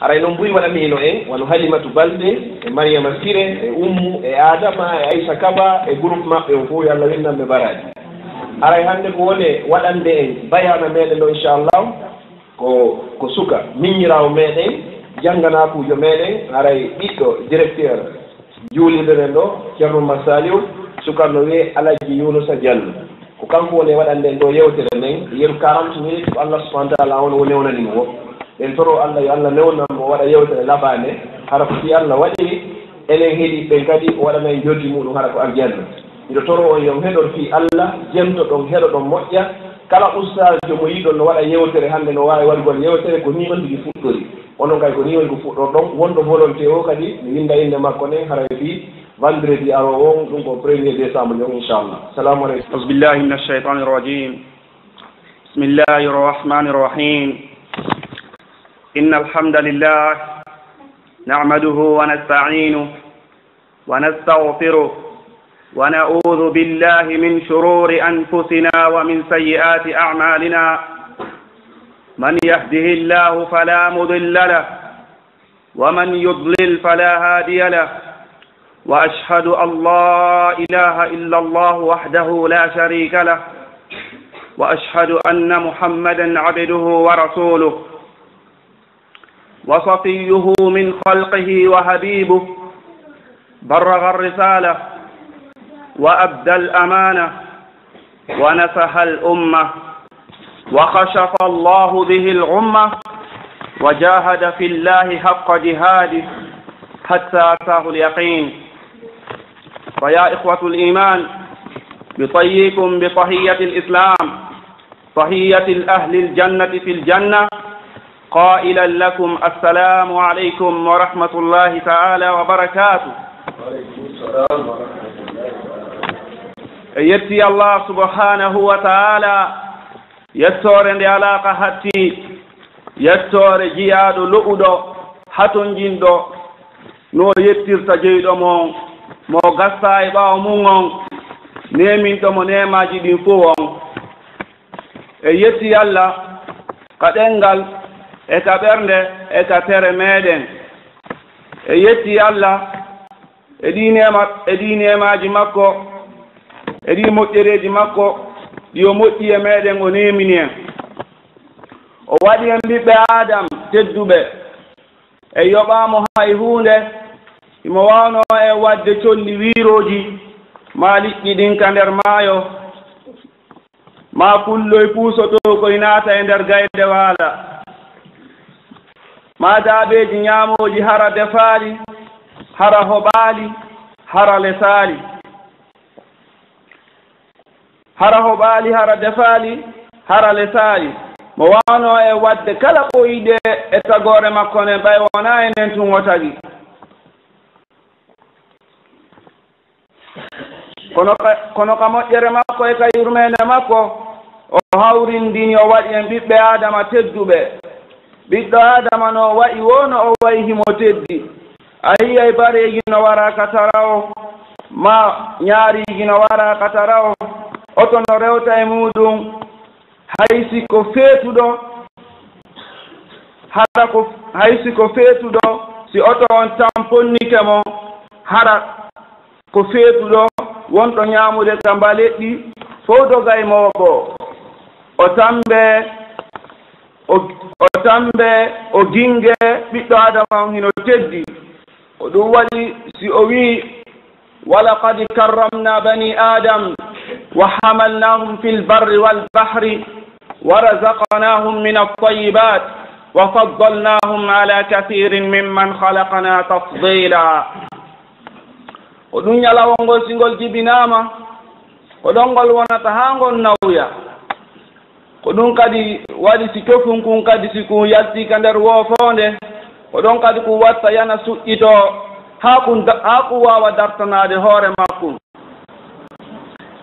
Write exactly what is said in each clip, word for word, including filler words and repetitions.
Haray noon buy waɗaniino en, wano Halimatu Balde, e Mariyama Sire, e Ummu, e Adama, e Aysa Kaba, e groupe maɓɓe on fof, yo Allah winnan ɓe baraaji. Haray hannde ko woni waɗande en bayaana meɗen ɗo, inchallah, ko, ko suka miñiraawo meɗen, jannganakuujo meɗen, haray ɓiɗɗo directeur juulirde nden ɗo, Ceerno Masaliw, suka no wiyee Alhaji Yunusa Jallo. Ko kanko woni e waɗande en ɗo yewtere nden, yeru quarante minutes, ko Allah subhanahu wa taala on woni newnani mo. En toro Allah, yo Allah newnan mo, waɗa yewtere laɓaande, hara ko si Allah waɗiri, enen heɗiiɓe ɓen kadi o waɗana en njoɓdi muɗum, hara ko aljanna. Miɗo toro on, yo on heɗor fii Allah, jemtoɗon, heɗoɗon moƴƴa. Kala ustaajo mo yiɗon no waɗa yewtere hannde, no waawi waɗugol yewtere, ko nii on tigi fuɗɗori. Onon kay ko nii on ko fuɗɗorɗon. Wonɗo volonté o kadi, mi winnda innde makko nden, haray fii vendredi aroowo on, ɗum ko premier décembre on, inchallah. Salamu aleykum. أعوذ بالله من الشيطان الرجيم. بسم الله الرحمن الرحيم. إن الحمد لله نحمده ونستعينه ونستغفره ونعوذ بالله من شرور أنفسنا ومن سيئات أعمالنا. من يهده الله فلا مضل له ومن يضلل فلا هادي له. وأشهد أن لا إله إلا الله وحده لا شريك له. وأشهد أن محمدا عبده ورسوله. وصفيه من خلقه وحبيبه. بلغ الرسالة وأدى الأمانة ونصح الأمة وكشف الله به الغمة وجاهد في الله حق جهاده حتى أتاه اليقين. فيا إخوة الإيمان، أحييكم بتحية الإسلام، تحية أهل الجنة في الجنة، قائلا لكم السلام عليكم ورحمة الله تعالى وبركاته. En yetti Allah subhanahu wa ta'ala, yettoore nde alaa ka hatti, yettoore jiyaaɗo lo'uɗo, hatonjinɗo, no yettirta jeyɗo mo, mo gasta e ɓaawo mum on, neeminɗo mo neemaaji ɗin fof on. En yetti Allah ka ɗenngal, e ka ɓernde, e ka tere meɗen. En yetti Allah e ɗi neema, e ɗi neemaaji makko, e ɗi moƴƴereeji makko, ɗi o moƴƴi e meɗen, o neemini en. O waɗi en ɓiɓɓe Aadam tedduɓe. En yoɓaamo hay huunde, himo waawnoo en waɗde colli wiirooji, maa liƴƴi ɗin ka nder maayo, maa kulloy puusotookoy naata e nder gayɗe waala, maa daabeeji ñaamooji hara defaali, hara hoɓaali, hara lesaali. Hara hoɓaali, hara defaali, hara lesaali. Mo waawnoo en waɗde kala ko o yiɗi e tagoore makko nden, ɓay wonaa enen tun o tagi. Kono ka, kono ka moƴƴere makko e ka yurmeende makko, o hawrindini, o waɗi en ɓiɓɓe Aadama tedduɓe. Ɓiɗɗo Aadama no wa'i woo, no o wa'i himo teddi. A yi'ay bareeji no wara ka tara o, maa ñaariiji no wara ka tara o, oto no rewta e muuɗum, hay si ko feetuɗo, hara ko, hay si ko feetuɗo, si oto on tamponnike mo, hara ko feetuɗo, wonɗo ñaamude ka mbaleɗɗi, fow dogay moobo. O tambe, o, o tambe, o ginge, ɓiɗɗo Aadama on hino teddi. Ko ɗum waɗi si o wi'i, ولقد كرمنا بني آدم وحملناهم في البر والبحر ورزقناهم من الطيبات وفضلناهم على كثير ممن خلقنا تفضيلا. Ko ɗum ñalawol ngol, si ngol jibinaama, ko ɗon ngol wonata haa ngol nawya. Ko ɗum kadi waɗi si cofun kun kadi, si kun yaltii ka nder woofoonde, ko ɗon kadi kun watta yana suƴƴitoo, haa kun da-, haa kun waawa dartanaade hoore makkun.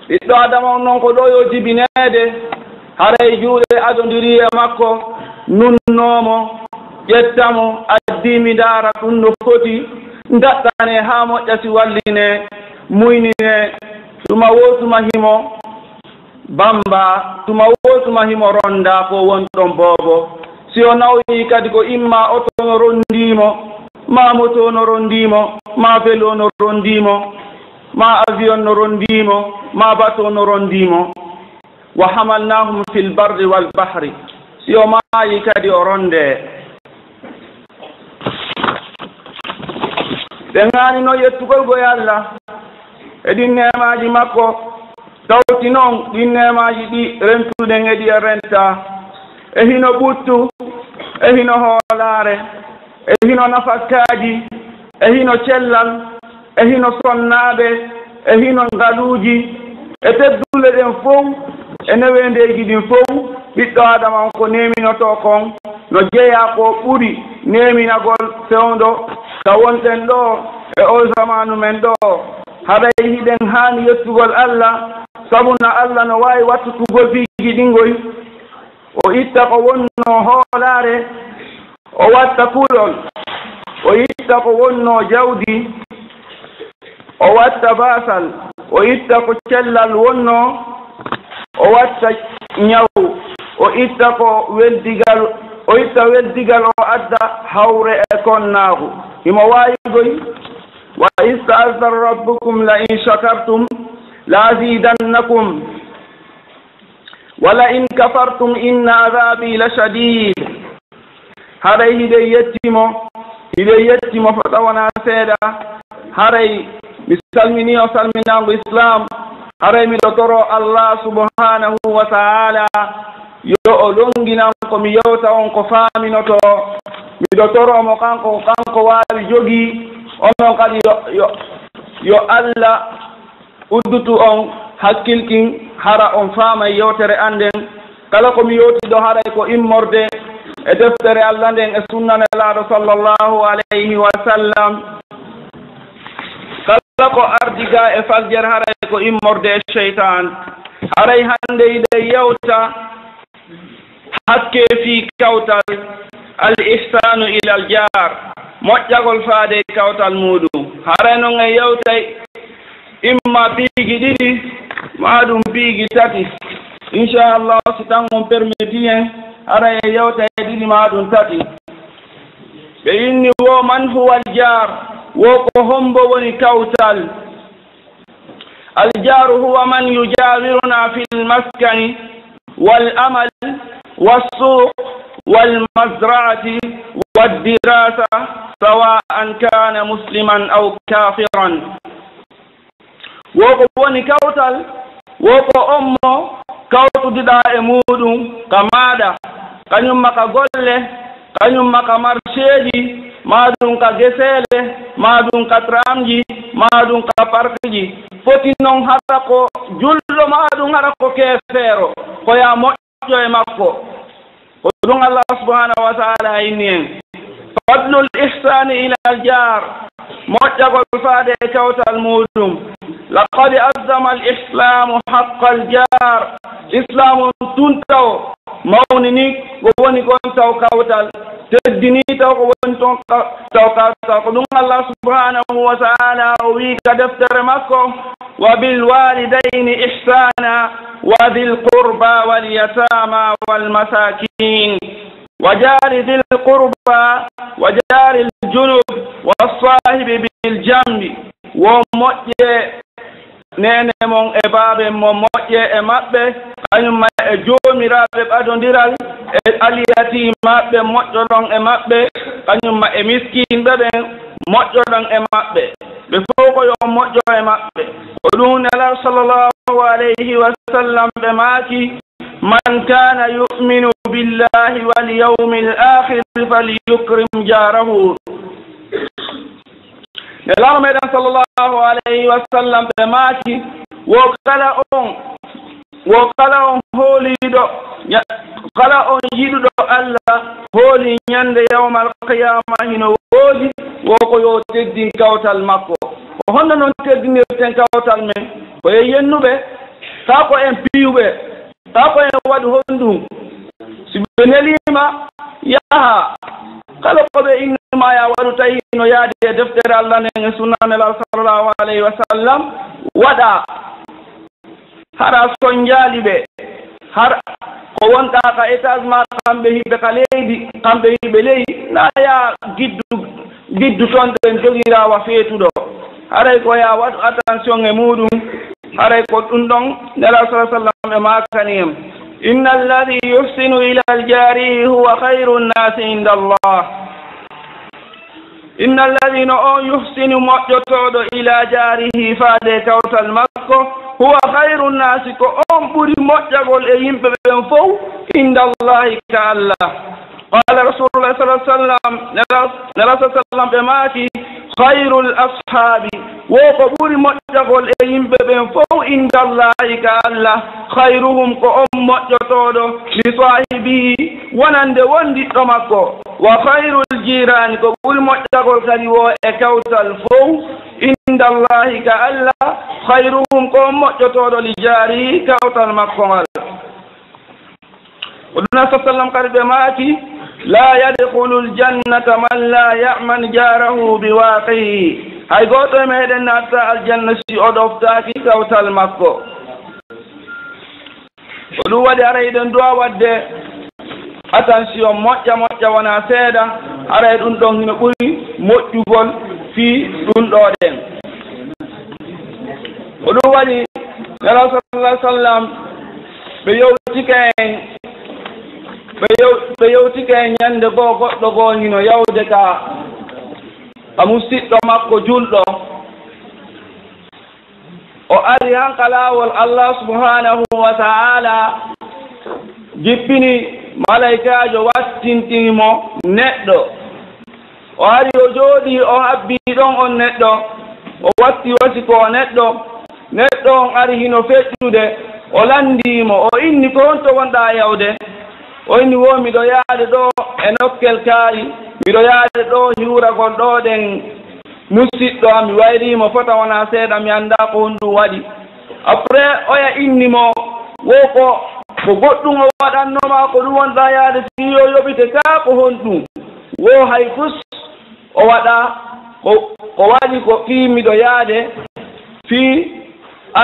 Ɓiɗɗo Aadama on non ko ɗo yo jibineede, haray juuɗe adondiri e makko, nunnoo mo, ƴetta mo, addii mi ndaara ɗum no foti, ndaɗɗanee haa moƴƴa si wallinee, muyninee, tuma woo tuma himo bamba, tuma woo tuma himo ronda ko woni ɗon boobo, Si o nawoyi kadi ko imma oto no ronndii mo, maa moto no ronndii mo, maa velo no ronndii mo, maa avion no ronndii mo, maa bato no ronndii mo. Wa hamalnahum fil barri wal bahri. Si o maayi kadi o ronndee. Ɓe ŋaani noon yettugol goy Alla e ɗin neemaaji makko. Tawti noon ɗin neemaaji ɗi rentuɗen e ɗi en rentaa. E hino ɓuttu, e hino hoolaare, e hino nafakkaaji, e hino cellal, e hino sonnaaɓe, e hino ngaluuji, e teddule ɗen fow, e neweendeeji ɗin fow, ɓiɗɗo Aadama on ko neeminotoo kon, no jeyaa ko ɓuri neeminagol fewndo ka wonɗen ɗoo e oo zamaanu men ɗoo. Haray hiɗen haani yettugol Alla, sabuna Alla no waawi wattutugol piiji ɗin goy. O itta ko wonnoo hoolaare, o watta kulol, o itta ko wonnoo jawdi, o watta baasal, o itta ko cellal wonnoo, o watta ñaw, o itta ko weldigal, o itta weldigal, o adda hawre e konnaagu. Himo waawi goy. Wa iz ta'azzana rabbukum la in shakartum la azidannakum. Wa la in kafartum inna adhabi la shadid. Haray hiɗen yetti mo, hiɗen yetti mo fota wonaa seeɗa. Haray mi salminii on salminaango Islaam. Haray miɗo toroo Allah subhanahu wa ta'ala yo o longinan ko mi yewta on ko faaminotoo. Miɗo toroo mo kanko, ko kanko waawi jogii. Onon kadi yo, yo, yo Allah uddutu on hakkil kin, hara on faamay yewtere an nden. Kala ko mi yewti ɗoo haray ko immorde e deftere Allah nden e sunna Nelaaɗo sallallahu alayhi wa sallam. Kala ko ardi ga e faljere haray ko immorde e sheytaan. Haray hannde hiɗen yewta hakke fii kawtal, al ihsanu ila al jaar, moƴƴagol faade e kawtal muuɗum. Haray non en yewtay imma piiji ɗiɗi, maa ɗum piiji tati. Inchallah, si tan on permettii en, haray en yewtay ɗiɗi maa ɗum tati. Ɓe inni wo man huwa al jaar, wo ko hombo woni kawtal? Al jaaru huwa man yujawiruna fil maskani wal amal was suq wal mazraati wad dirasa, sawaan kana musliman aw kafiran. Wo ko woni kawtal, wo ko on mo kawtudiɗaa e muuɗum ka maaɗa, kañum ma ka golle, kañum ma ka marseeji, maa ɗum ka geseele, maa ɗum ka tramji, maa ɗum ka parkji. Foti non hara ko julɗo, maa ɗum hara ko keefeero, ko yaa moƴƴo e makko. Ko ɗum Allah subhanahu wa ta'ala inni en. Fadlul ihsani ila al jaar, moƴƴagol faade e kawtal muuɗum. Laqad azzama al islamu haqqa al jaar. Islaam on tun taw mawnini ko woni kon taw kawtal, teddini taw ko woni ton ka-, taw kawtal. Ko ɗum Allah subhanahu wa ta'ala o wi ka deftere makko, wa bil walidayni ihsana wa dhil qurba wal yatama wal masakin wa jari dhil qurba wa jari al junub was sahibi bil jambi. Wo moƴƴe neene mon e baaben mon, moƴƴe e maɓɓe, kañum ma e joomiraaɓe ɓadondiral, e alyatiimaaɓe, moƴƴoɗon e maɓɓe, kañum ma e miskiinɓe ɓen, moƴƴoɗon e maɓɓe. Ɓe fow ko yo on moƴƴo e maɓɓe. Ko ɗum Nelaaɗo sallallahu alayhi wa sallam ɓe maaki, man kana yu'minu billahi wal yawmil akhir falyukrim jarahu. Nelaaɗo meɗen sallallahu alayhi wa sallam ɓe maaki, wo kala on, wo kala on hooliiɗo, ña-, kala on yiɗuɗo Allah, hooli ñande yawmal qiyama hino woodi, wo ko yo teddin kawtal makko. Ko honno non teddinirten kawtal men? Ko e yennuɓe, kaa ko en piyuɓe, kaa ko en waɗu honɗum? Si ɓe neliima, yaha. Kala ko ɓe innuma ya waɗu, tawi no yaadi e deftere Allah nden e sunna Nelaaɗo sallallahu alayhi wa sallam, waɗa. Hara sonjaali ɓe, har-, ko wonɗaa ka étage ma, kamɓe hiɓe ka leydi, kamɓe hiɓe ley, na yaa giddu, giddu ton ɗen jogiraawa feetuɗo. Haray ko yaa waɗu attention e muuɗum. Haray ko ɗum ɗon Nelaaɗo sallallahu alaihi wasallam e maakani en. Inna alladhi yuhsinu ila aljarihi huwa khairu nnasi inda Allah. Inna alladhi, no on, yuhsinu, moƴƴotooɗo, ila jaarihi, faade kawtal makko, huwa khairu nnasi, ko on ɓuri moƴƴagol e yimɓe ɓen fow, inda Allahi, ka Allah. Qala Rasulullah sallallahu alaihi wasallam, Nela, Nela sallallahu alaihi wasallam ɓe maaki, khairul ashabi, wo ko ɓuri moƴƴagol e yimɓe ɓen fow, inda Allahi, ka Allah, khairuhum, ko on moƴƴotooɗo, li sahibihi, wonande wondiɗɗo makko. Wa khairul jirani, ko ɓuri moƴƴagol kadi wo e kawtal fow, inda Allahi, ka Allah, khairuhum, ko on moƴƴotooɗo, li jaarihi, kawtal makko ngal. O ɗum Nela sallam kadi ɓe maaki, la yadkhulul jannata man la ya'man jarahu bi waqihi. Hay gooto e meɗen natta aljanna si o ɗoftaaki kawtal makko. Ko ɗum waɗi, haray hiɗen duwa waɗde attention moƴƴa moƴƴa, wona seeɗa, haray ɗum ɗon hino ɓuri moƴƴugol fii ɗum ɗo ɗen. Ko ɗum waɗi, Nelaaɗo sallallahu alaihi wasallam, ɓe yewtike en, ɓe yew-, ɓe yewtike en ñande goo, goɗɗo goo hino yawde ka, ka musiɗɗo makko julɗo. O ari han ka laawol Allah subhanahu wa ta'ala, jippini malaykaajo, wattintini mo neɗɗo. O ari, o jooɗii, o habbii ɗon on neɗɗo, o watti wasi ko o neɗɗo. Neɗɗo on ari hino feƴƴude, o lanndii mo, o inni, "Ko honto wonɗaa yawde?" O inni, "Wo miɗo yaade ɗo e nokkel kaari, miɗo yaade ɗo hiwragol ɗo ɗen musiɗɗo am, mi wayrii mo fota wonaa seeɗa, mi anndaa ko honɗum waɗi." Après, oya inni mo, "Wo ko, ko goɗɗum o waɗanno ma, ko ɗum wonɗaa yaade fii yo yoɓite, kaa ko honɗum?" Wo hay fus o waɗa, ko, ko waɗi ko fii miɗo yaade fii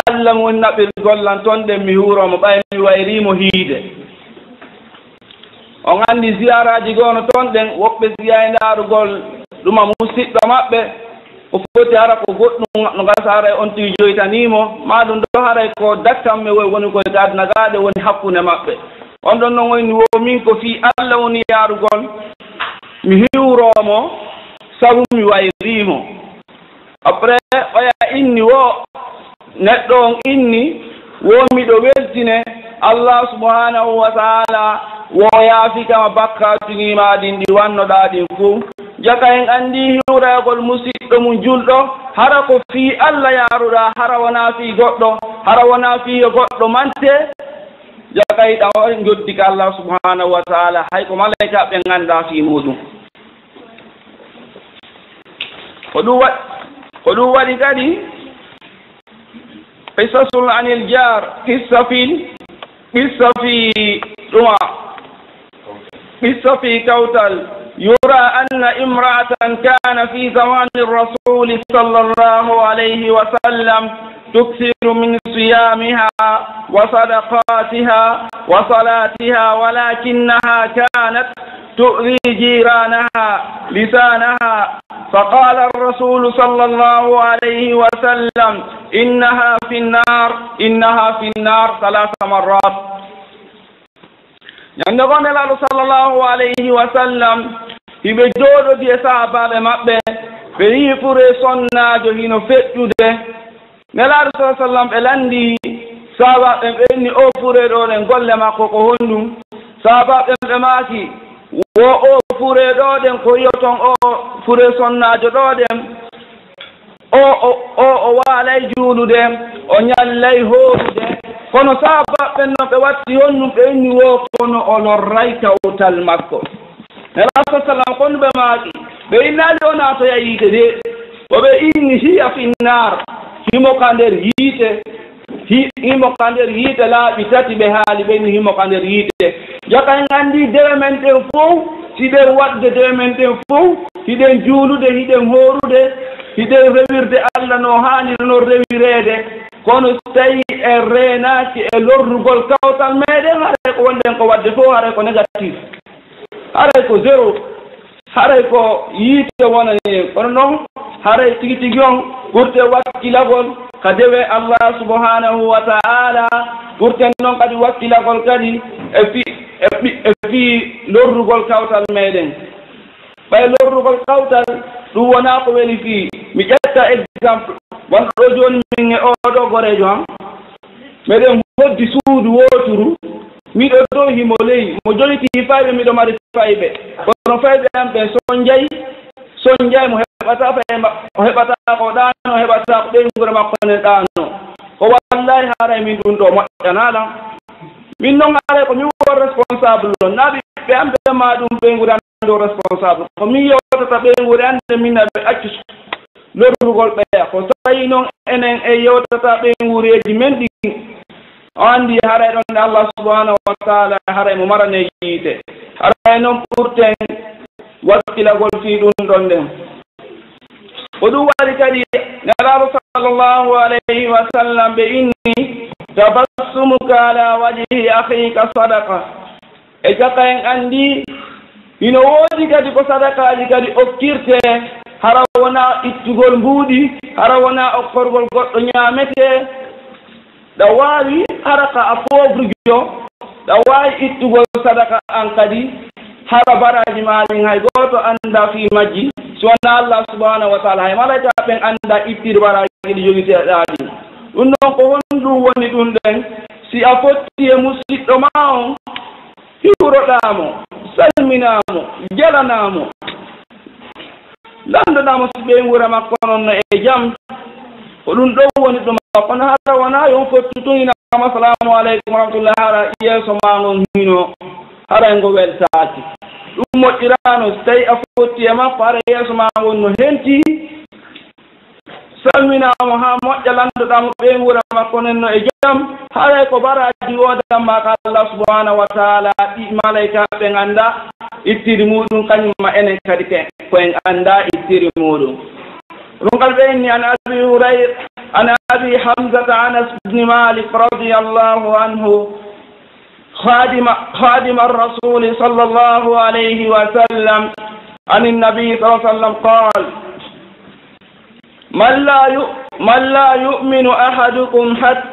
Alla mo woni naɓirgol lan ton ɗen, mi huuro mo, ɓay mi wayrii mo hiide. On anndi ziyaaraaji goo no ton ɗen, woɓɓe ziyaayi ndaarugol ɗuma musiɗɗo maɓɓe, ko foti hara ko goɗɗum no gasa haray on tigi joytanii mo, maa ɗum ɗo haray ko dakkamme woy woni koy ka aduna gaa ɗe woni hakkunde maɓɓe. On ɗon non o inni, "Wo min ko fii Alla woni yaarugol, mi hiwroo mo, sabu mi wayrii mo." Après, oya inni wo, neɗɗo on inni, "Wo miɗo weltine Allah subhanahu wa ta'ala, wo yaafi kama bakkaatuji maa ɗin ɗi wannoɗaa ɗin fow." Jaka en anndi hiwragol musiɗɗo mum julɗo, hara ko fii Alla yaaruɗaa, hara wonaa fii goɗɗo, hara wonaa fii yo goɗɗo mante. Jaka hiɗa o joddi ka Allah subhanahu wa ta'ala, hay ko malaykaaɓe nganndaa fii muuɗum. Ko ɗum wa-, ko ɗum waɗi kadi, qisasun anil jar, qissa fii, qissa fii ɗuma, qissa fii kawtal. Yura anna imra'atan kana fi zamani rasuli sallallahu alayhi wa sallam tukthiru min siyamiha wa sadaqatiha wa salatiha, walakinnaha kanat تؤذي جيرانها لسانها، فقال الرسول صلى الله عليه وسلم: إنها في النار، إنها في النار، ثلاث مرات. Ñande goo Nelaaɗo sallallahu alayhi wa sallam, hiɓe jooɗodi e sahaabaaɓe maɓɓe, ɓe yi'i fure sonnaajo hino feƴƴude. Nelaaɗo sallallahu alaihi wasallam ɓe lanndii sahaabaaɓe ɓen, ɓe inni, "O fure ɗo ɗen, golle makko ko honɗum?" Sahaabaaɓe ɓen ɓe maaki, "Wo o fure ɗo ɗen ko yi'oton o fure sonnaajo ɗo ɗen, o, o, o, o waalay juulude, o ñallay hoorude." Kono sahaabaaɓe ɓen non ɓe watti honɗum? Ɓe inni, "Wo kono o lorray kawtal makko." Nelaaɗo sallam, kono ɓe maaki, ɓe innaali o naatoya yiite de. Ko ɓe inni, "Hiya finnaar, himo ka nder yiite." Hi-, himo ka nder yiite, laaɓi tati ɓe haali, ɓe inni himo ka nder yiite. Jaka en anndi dewe men ɗen fow, hiɗen waɗde dewe men ɗen fow, hiɗen juulude, hiɗen hoorude, hiɗen rewirde Alla no haaniri non rewireede. Kono so tawii en reenaaki e lorrugol kawtal meeɗen, haray ko wonɗen ko waɗde fof, haray ko négatif. Haray ko zéro. Haray ko yiite wonani en. Kono noon, haray tigi tigi on, ɓurten wakkilagol ka dewe Allah subhanahu wa ta'ala, ɓurten noon kadi wakkilagol kadi e fii, e fii, e fii lorrugol kawtal meeɗen. Ɓay lorrugol kawtal, ɗum wonaa ko weli fii. Mi ƴetta exemple, wonɗo ɗo jooni min e oo ɗoo goreejo am. Meɗen hoddi suudu wooturu, miɗo dow himo ley, mo jogitii fayɓe, miɗo mari fayɓe. Kono fayɓe am ɓen, so njay, so njay mo heɓata fayɓe ma-, o heɓata ko ɗaano, o heɓata ko ɓeynguure makko nden ɗaano. Ko wallahi haray min ɗum ɗo moƴƴanaa lan. Min non haray ko min won responsable on. Naa ɓiɓɓe am ɓe maa ɗum ɓeynguure am ɗo responsable. Ko min yewtata ɓeynguure am nde min na ɓe accu lorrugol ɓeya. Ko tawi noon enen en yewtata ɓeynguureeji men ɗin. O anndi haray ɗon nde Allah subhanahu wa ta'ala haray mo marane yiite. Haray noon ɓurten wakkilagol fii ɗum ɗon nden. Ko ɗum waɗi kadi Nelaaɗo sallallahu alayhi wa sallam ɓe inni, "Tabassumuka ala wajhi akhika sadaqa." E caka en anndi, hino woodi kadi ko sadakaaji kadi okkirte, hara wonaa ittugol mbuuɗi, hara wonaa okkorgol goɗɗo ñaametee. Ɗa waawi hara ka a pauvre jo, ɗa waawi ittugol sadaka an kadi, hara baraaji maa ɗin hay gooto anndaa fii majji, si wonaa Allah subhanahu wa ta'ala, hay malaika ɓen anndaa ittir baraaji ɗi jogiteɗaa ɗin. Ɗum ɗon ko honɗum woni ɗum ɗen? Si a fotti e musiɗɗo maa on, hiwroɗaa mo, salminaa mo, jalanaa mo, lanndoɗaa mo si ɓeynguure makko non no e jam. Ko ɗum ɗon woni ɗum. Kono hara wonaa yo on fottu tun ina ma, "Salaamu aleykum wa rahmatullah," hara yeeso maa ngon hino, hara ngo weltaaki. Ɗum moƴƴiraano, si tawi a fotti e makko, hara yeeso maa ngon no henti, salminaa mo haa moƴƴa, lanndoɗaa mo ɓeynguure makko nen no e jam, haray ko baraaji woodan maa ka Allah subhanahu wa ta'ala, ɗi malaika ɓen anndaa ittiri muuɗum, kañum ma enen kadi ke-, ko en anndaa ittiri muuɗum. Ɗum kadi ɓe inni an Abi Hurayra, an Abi Hamzata Anas ibn Malik radiyallahu anhu, خادم، خادم الرسول صلى الله عليه وسلم، عن النبي صلى الله عليه وسلم قال: من لا يؤ-، من لا يؤمن أحدكم حت-،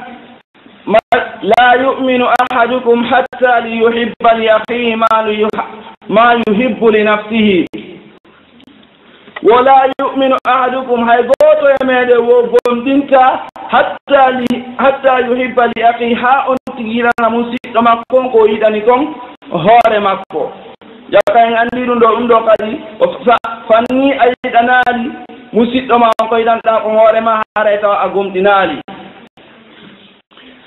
من لا يؤمن أحدكم حتى يحب لأخيه ما يح-، ما يحب لنفسه. Wala yu'minu ahadukum, hay gooto e meeɗen wo gomɗinta, hatta li, hatta yuhibba li akhi, haa on tigi yiɗana musiɗɗo makko on ko o yiɗani kon hoore makko. Jaka en anndi ɗum ɗo, ɗum ɗo kadi o fa-, fanni a yiɗanaali musiɗɗo ma on ko yiɗanɗaa kon hoore ma, haray tawa a gomɗinaali.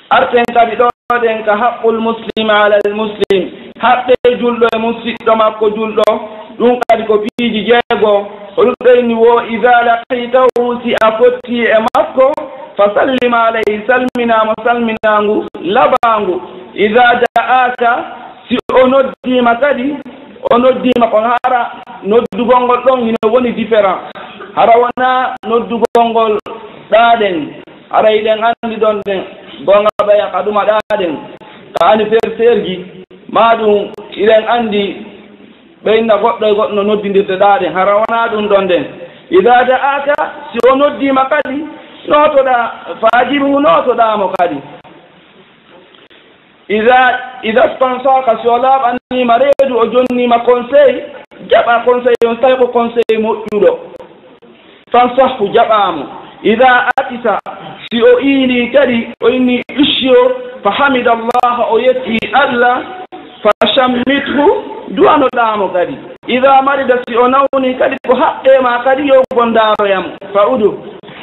Arten kadi ɗo ɗen ka haqqul muslim alal muslim, haqqe julɗo e musiɗɗo makko julɗo, ɗum kadi ko piiji jeego. Ko ɗum ɗo inni wo, "Iza laqitahu", si a fotti e makko, "fa sallim alayhi", salminaamo salminaangu labaangu. "Iza da'aka", si o noddiima kadi, o noddiima kon hara noddugol ngol ɗon hino woni différent. Hara wonaa noddugol ngol ɗaaɗen. Hara hiɗen anndi ɗon ɗen, goonga ɓeya ka ɗuma ɗaaɗen, ka anniversaire ji, maa ɗum hiɗen anndi ɓe inna goɗɗo e goɗɗo no noddindirde ɗaaɗen. Hara wonaa ɗum ɗon ɗen. Iza da'aka, si o noddiima kadi, nootoɗaa, faajibu, nootoɗaa mo kadi. Iza, iza stansaka, si o laaɓaniima reedu, o jonniima conseil, jaɓa conseil on, tawi ko conseil moƴƴuɗo. Fansahhu, jaɓaa mo. Iza atisa, si o iinii kadi, o inni ushiyo, fa hamida Allah, o yetti Allah, fa shammithu, du'anoɗaa mo kadi. Iza marida, si o nawni kadi, ko haqqee ma kadi yo gon ndaaroya mo. Fa udu.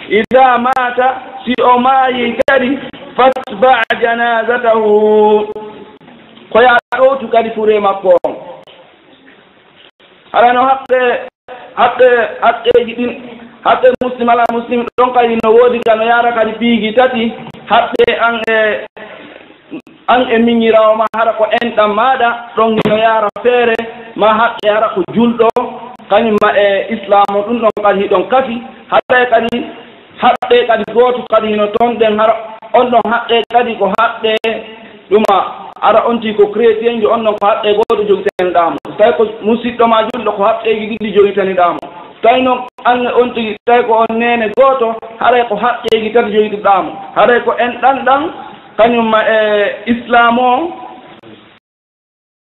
Iza mata, si o maayi kadi, fatba janazatahu, ko yaa ɗowtu kadi furee makko on. Hara no haqqe, haqqe, haqqeeji ɗin, haqqe muslim ala muslim ɗon kadi no woodi ka no yaara kadi piiji tati, haqqe an e, an e miñiraawo ma, hara ko enɗan maaɗa, ɗon hino yaara feere, ma haqqe hara ko julɗo, kañum ma e islaamu ɗum ɗon kadi hiɗon kafi, haqqe kadi, haqqe kadi gooto kadi hino ton ɗen hara, On ɗon haqqe kadi ko haqqe ɗuma, ara on tigi ko chrétienjo, on ɗon ko haqqe gooto jogitaniɗaa mo. So tawi ko musiɗɗo ma julɗo, ko haqqeeji ɗiɗi jogitaniɗaa mo. So tawi noon an on tigi, tawi ko on neene gooto, haray ko haqqeeji tati jogitaniɗaa mo. Haray ko enɗan ɗan, kañum ma e Islaam o,